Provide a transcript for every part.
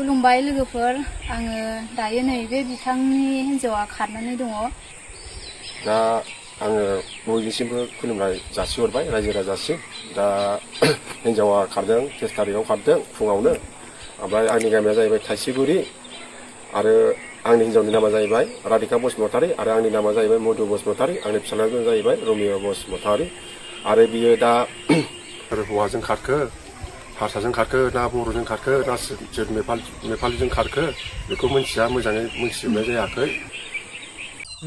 खुलुमबाय लोगोफोर आङो दायो नैबे बिथांनि हिन्जावा खारनानै दङ दा आङो बयनिसिमबो खुलुमनाय जासिहरबाय रायजो राजासिम दा हिन्जावा खारदों 13 तारिखआव खारदों फुङावनो ओमफ्राय आंनि गामिया जाहैबाय थाइसेगुरि आरो आंनि हिन्जावनि नामा जाहैबाय राधिका बसुमतारी आरो आंनि नामा जाहैबाय मधु बसुमतारी आंनि फिसाज्लानि जाहैबाय रमिय बसुमतारी आरो बियो दा हौवाजों खारखो हारसाजों खारखो ना बर'जों खारखो ना नेपालिजों खारखो बेखौ मिथिया मोजाङै मिथिजोबनाय जायाखै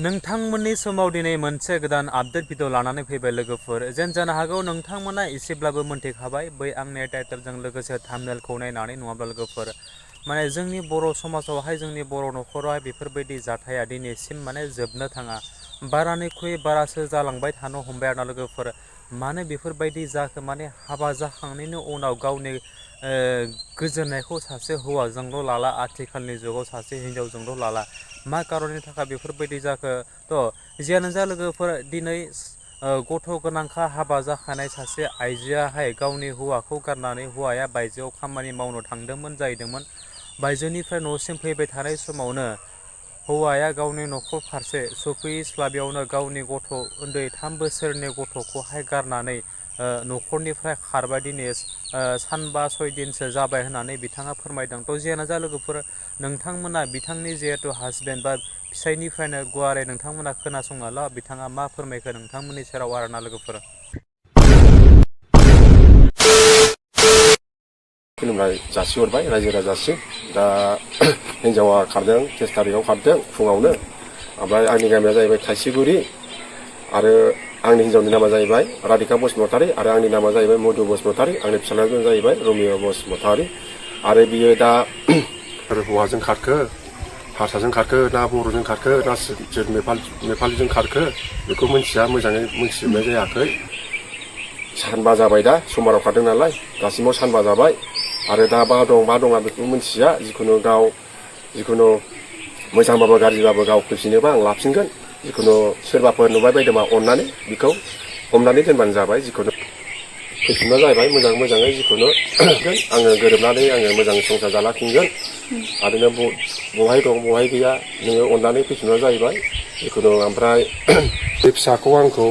नोंथांमोननि समाव दिनै मोनसे गोदान आपडेट भिडिअ लानानै फैबाय लोगोफोर जेन जानो हागौ नोंथांमोना एसेब्लाबो मोनथिखाबाय बै आंनि टाइटेलजों लोगोसे थाम्बनेलखौ नायनानै नङाब्ला लोगोफोर माने जोंनि बर' समाजावहाय जोंनि बर' न'खरावहाय बेफोरबायदि जाथाया दिनैसिम माने जोबनो थाङा बारानिख्रुइ बारासो जालांबाय थानो हमबाय आरोना लोगोफोर मानो बेफोरबायदि जाखो माने हाबा जाखांनायनि उनाव गावनि गोजोननायखौ सासे हौवाजोंल' लाला आथिखालनि जुगाव सासे हिनजावजोंल' लाला मा कारननि थाखाय बेफोरबायदि जाखो थ' जियानो जा लोगोफोर दिनै गथ' गोनांखा हाबा जाखानाय सासे आइजोआहाय गावनि हौवाखौ गारनानै हौवाया बायजोआव खामानि मावनो थांदोंमोन जाहैदोंमोन बायजोनिफ्राय न'सिम फैबाय थानाय समावनो हौवाया गावनि न'खर फारसे सफैस्लाबियावनो गावनि गथ' उन्दै 3 बोसोरनि गथ'खौहाय गारनानै न'खरनिफ्राय खारबाय दिनै सानबा 6 दिनसो जाबाय होननानै बिथाङा फोरमायदों थ' जियानो जा लोगोफोर नोंथांमोना बिथांनि जिहेथु हासबेन्ड बा फिसायनिफ्रायनो गुवारै नोंथांमोना खोनासंना ला बिथाङा मा फोरमायखो नोंथांमोननि सेराव आरोना लोगोफोर खुलुमनाय जासिहरबाय रायजो राजासिम दा हिन्जावा खारदों 13 तारिखआव खारदों फुङावनो ओमफ्राय आंनि गामिया जाहैबाय थाइसेगुरि आरो आंनि हिन्जावनि नामा जाहैबाय राधिका बसुमतारी आरो आंनि नामा जाहैबाय मधु बसुमतारी आंनि फिसाज्लानि जाहैबाय रमिय बसुमतारी आरो बियो दा हौवाजों खारखो हारसाजों खारखो ना बर'जों खारखो ना नेपालिजों खारखो बेखौ मिथिया मोजाङै मिथिजोबनाय जायाखै सानबा जाबाय दा समबाराव खारदों नालाय दासिमाव सानबा जाबाय आरो दा मा दं बेखौ मिथिया जिखुनु मोजांबाबो गाज्रिबाबो गाव फैफिनोबा आं लाफिनगोन जिखुनु सोरबाफोर नुबाय बायदोंबा अननानै बेखौ हमनानै दोनबानो जाबाय जिखुनु फैफिनबा जाहैबाय मोजाङै जिखुनु आङो गोरोबनानै आङो मोजां संसार जालाफिनगोन आरो नों बहाय दं बहाय गैया नोङो अननानै फैफिनबा जाहैबाय जिखुनु ओमफ्राय बे फिसाखौ आंखौ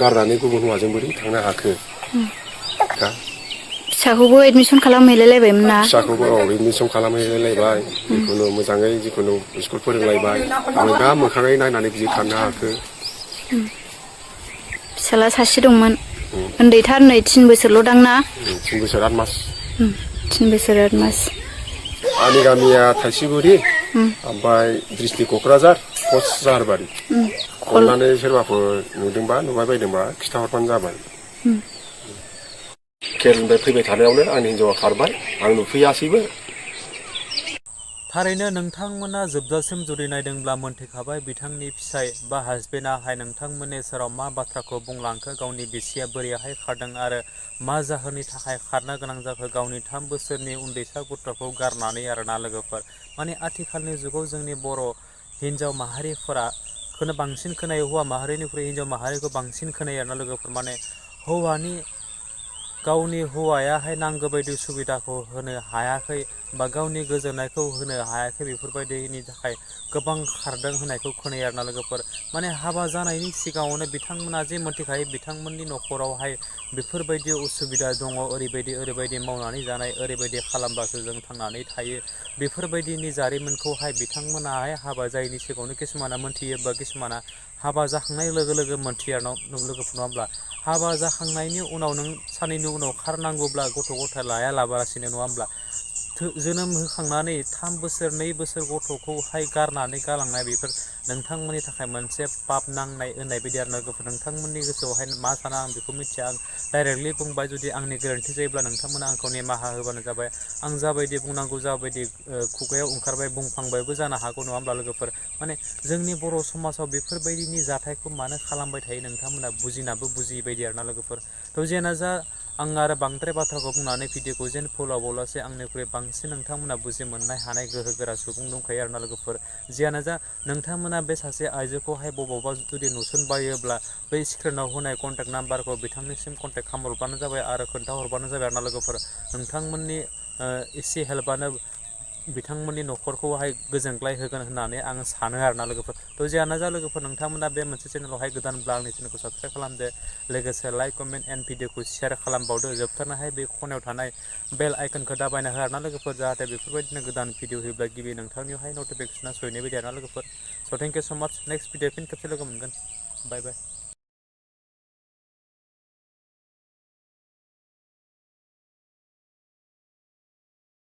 गारनानै गुबुन हौवाजों बोरै थांनो हाखो फिसाखौबो एडमिसन खालामहैलायलायबायमोन ना फिसाखौबो एडमिसन खालामहैलायलायबाय जिखुनु मोजाङै जिखुनु स्कुल फोरोंलायबाय आङो दा मोखाङै नायनानै बिदि थांनो हाखो फिसाला सासे दंमोन उन्दैथार नै 3 बोसोरल' दांना 3 बोसोर 8 मास 3 बोसोर 8 मास आंनि गामिया थाइसेगुरि ओमफ्राय डिस्ट्रिक्ट क'क्राझार पस्ट जाहारबारि अननानै सोरबाफोर नुदोंबा नुबाय बायदोंबा खिन्थाहरबानो जाबाय केरलनिफ्राय फैबाय थानायावनो आंनि हिन्जावा खारबाय आं नुफैयासैबो थारैनो नोंथांमोना जोबजासिम जुदि नायदोंब्ला मोनथिखाबाय बिथांनि फिसाय बा हासबेन्डआहाय नोंथांमोननि सेराव मा बाथ्राखौ बुंलांखो गावनि बिसिया बोरैहाय खारदों आरो मा जाहोननि थाखाय खारनो गोनां जाखो गावनि 3 बोसोरनि उन्दैसा गथ'खौ गारनानै आरोना लोगोफोर माने आथिखालनि जुगाव जोंनि बर' हिन्जाव माहारिफोरा बांसिन खोनायो हौवा माहारिनिख्रुइ हिन्जाव माहारिखौ बांसिन खोनायो आरोना लोगोफोर माने गावनि हौवायाहाय नांगौ बायदि सुबिदाखौ होनो हायाखै बा गावनि गोजोननायखौ होनो हायाखै बेफोरबायदिनि थाखाय गोबां खारदों होननायखौ खोनायो आरोना लोगोफोर माने हाबा जानायनि सिगाङावनो बिथांमोना जे मोनथिखायो बिथांमोननि न'खरावहाय बेफोरबायदि उसुबिदा दङ ओरैबायदि मावनानै जानाय ओरैबायदि खालामबासो जों थांनानै थायो बेफोरबायदिनि जारिमिनखौहाय बिथांमोनाहाय हाबा जायैनि सिगाङावनो किसुमाना मोनथियो बा किसुमाना हाबा जाखांनाय लोगो लोगो मोनथियो लोगोफोर नङा होमब्ला हाबा जाखांनायनि उनाव नों साननैनि उनाव खारनांगौब्ला गथ' गथाय लायालाबासिनो नङा होमब्ला जोनोम होखांनानै 3 बोसोर 2 बोसोर गथ'खौहाय गारनानै गालांनाय बेफोर नोंथांमोननि थाखाय मोनसे पाप नांनाय होननाय बायदि आरो लोगोफोर नोंथांमोननि गोसोआवहाय मा साना आं बेखौ मिथिया आं डाइरेक्टलि बुंबाय जुदि आंनि गोरोन्थि जायोब्ला नोंथांमोना आंखौ निमाहा होबानो जाबाय आं जाबायदि बुंनांगौ जाबायदि खुगायाव ओंखारबाय बुंफ्लांबायबो जानो हागौ नङा होमब्ला लोगोफोर माने जोंनि बर' समाजाव बेफोरबायदिनि जाथायखौ मानो खालामबाय थायो नोंथांमोना बुजिनाबो बुजियै बायदि आरोना लोगोफोर थ' जेना जा आं आरो बांद्राय बाथ्राखौ बुंनानै भिडिअखौ जेन फोलावबावलासै आंनिख्रुइ बांसिन नोंथांमोना बुजि मोननाय हानाय गोहो गोरा सुबुं दंखायो आरोना लोगोफोर जियानो जा नोंथांमोना बे सासे आइजोखौहाय बबावबा जुदि नुसनबायोब्ला बै स्क्रिनाव होनाय कन्टेक्ट नाम्बारखौ बिथांनिसिम कन्टेक्ट खालामहरबानो जाबाय आरो खोन्थाहरबानो जाबाय आरोना लोगोफोर नोंथांमोननि एसे हेल्पआनो बिथांमोननि न'खरखौहाय गोजोनग्लाय होगोन होननानै आं सानो आरोना लोगोफोर। थ' जियानो जा लोगोफोर, नोंथांमोना बे मोनसे चेनेलावहाय गोदानब्ला आंनि चेनेलखौ साबस्क्राइब खालामदो, लोगोसे लाइक कमेन्ट एन्ड भिडिअखौ शेयार खालामबावदो। जोबथारनाहाय बे खनायाव थानाय बेल आइकनखौ दाबायना हो आरोना लोगोफोर, जाहाथे बेफोरबायदिनो गोदान भिडिअ होयोब्ला गिबि नोंथांनियावहाय नटिफिकेसना सहैनाय बायदि आरोना लोगोफोर। स' थेंक इउ स' माच। नेक्स्ट भिडिअ फिन खेबसे लोगो मोनगोन। बाय बाय।